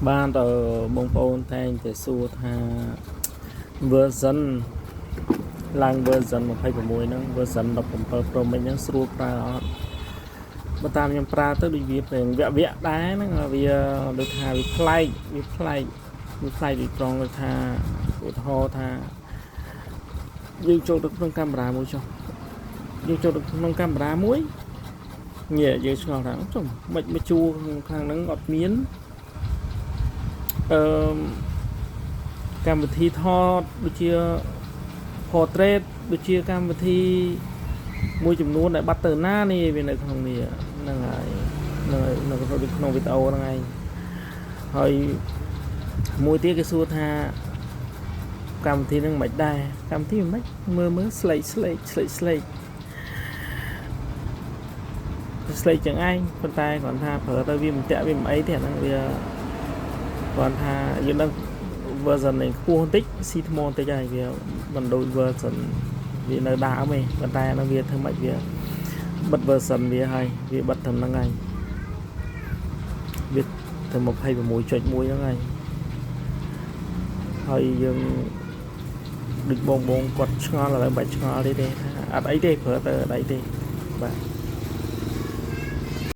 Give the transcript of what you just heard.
បាទតើបងប្អូនតែងតែសួរថា version ឡើង version 26ហ្នឹង version 17 Pro Max ហ្នឹងស្រួលប្រើអត់បើតាមខ្ញុំប្រើទៅដូចវាពេលវគ្គវគ្គដែរហ្នឹងវាដូចថាវាប្លែកវាប្លែកវាប្លែកពីត្រង់ដូចថាឧទាហរណ៍ថាយើងចូលទៅក្នុងកាមេរ៉ាមួយចុះយើងចូលទៅក្នុងកាមេរ៉ាមួយញ៉ែយើងឆ្ងល់ថាចុះមិនមកជួខាងហ្នឹងអត់មានអឺកម្មវិធីថតដូចជា portrait ដូចជាកម្មវិធីមួយចំនួនដែលបាត់ទៅណានេះវានៅក្នុងនេះហ្នឹងហើយនៅនៅក្នុងវីដេអូហ្នឹងឯងហើយមួយទៀតគេសួរថាកម្មវិធីហ្នឹងមិនដែរកម្មវិធីមិនមើលមើលស្លេកស្លេកស្លេកស្លេកស្លេកចឹងឯងប៉ុន្តែគ្រាន់ថាប្រើទៅវាមិនតាក់វាមិនអីទេអាហ្នឹងវាគ្រាន់ថាយើងដឹង version នេះខ្ពស់បន្តិចស៊ីថ្មបន្តិចហើយវាមិនដូច version វានៅដើមទេប៉ុន្តែអាហ្នឹងវាធ្វើម៉េចវាបិទ version វាហើយវាបិទត្រឹមហ្នឹងហើយវាទៅ26.1ហ្នឹងហើយហើយយើងដូចបងបងគាត់ឆ្ងល់ឥឡូវមិនបាច់ឆ្ងល់ទេទេថាអត់អីទេប្រើទៅអត់អីទេបាទ។